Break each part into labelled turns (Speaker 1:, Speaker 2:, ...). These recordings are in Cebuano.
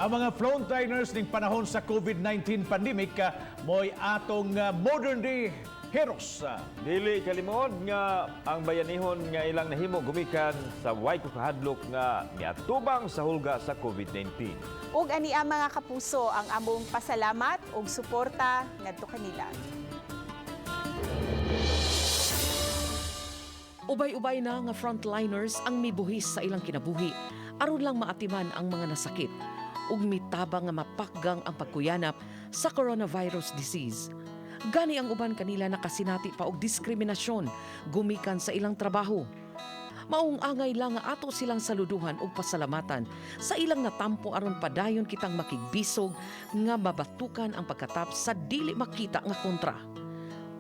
Speaker 1: Ang mga frontliners ning panahon sa COVID-19 pandemic mo'y atong modern day heroes.
Speaker 2: Dili kalimod nga ang bayanihon nga ilang nahimo gumikan sa way ko kahadlok nga miatubang sa hulga sa COVID-19.
Speaker 3: Ug ani ang mga kapuso, ang among pasalamat ug suporta ngadto kanila.
Speaker 4: Ubay-ubay na nga frontliners ang mibuhis sa ilang kinabuhi aron lang maatiman ang mga nasakit ug mitabang nga mapakgang ang pagkuyanap sa coronavirus disease. Gani ang uban kanila nakasinati pa og diskriminasyon gumikan sa ilang trabaho. Maong angay lang nga ato silang saluduhan ug pasalamatan sa ilang natampo aron padayon kitang makigbisog nga mabatukan ang pagkatap sa dili makita nga kontra.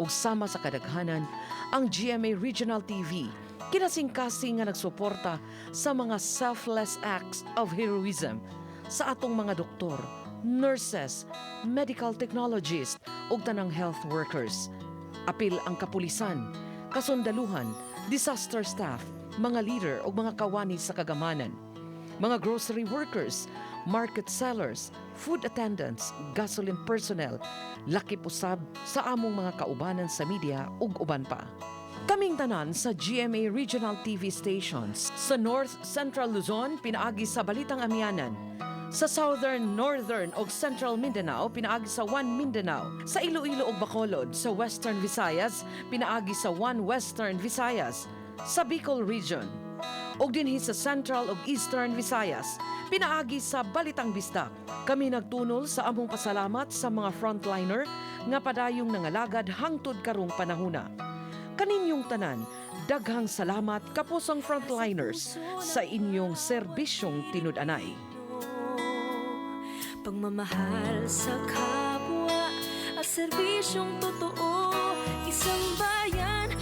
Speaker 4: Ug sama sa kadaghanan, ang GMA Regional TV kinasingkasing nga nagsuporta sa mga selfless acts of heroism sa atong mga doktor, nurses, medical technologists ug tanang health workers. Apil ang kapulisan, kasundaluhan, disaster staff, mga leader ug mga kawani sa kagamanan, mga grocery workers, market sellers, food attendants, gasoline personnel, lakip usab sa among mga kaubanan sa media ug uban pa. Kaming tanan sa GMA Regional TV stations sa North Central Luzon pinaagi sa Balitang Amihanan, sa Southern, Northern ug Central Mindanao pinaagi sa One Mindanao, sa Iloilo ug Bacolod sa Western Visayas pinaagi sa One Western Visayas, sa Bicol Region ug dinhi sa Central ug Eastern Visayas pinaagi sa Balitang Bisdak. Kami nagtunol sa among pasalamat sa mga frontliner nga padayong nangalagad hangtod karong panahuna. Kaninyong tanan, daghang salamat, kapusong frontliners, sa inyong serbisyong tinud-anay.
Speaker 5: Pagmamahal sa kapwa at serbisyong totoo.